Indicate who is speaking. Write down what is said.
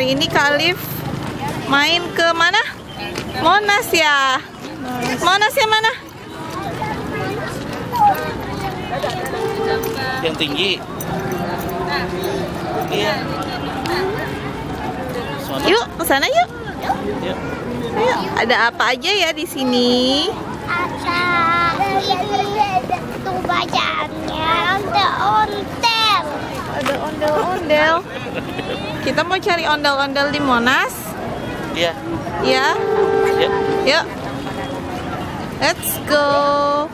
Speaker 1: Hari ini Kak Alif main ke mana? Monas ya. Monas yang mana?
Speaker 2: Yang tinggi. Iya.
Speaker 1: Yuk, ke sana yuk.
Speaker 2: Yuk.
Speaker 1: Yuk. Ada apa aja ya di sini?
Speaker 3: Ada ini tuh bacanya ada ondel.
Speaker 1: Ada ondel-ondel. Kita mau cari ondel-ondel di Monas.
Speaker 2: Iya.
Speaker 1: Ya.
Speaker 2: Yuk.
Speaker 1: Yuk. Let's go.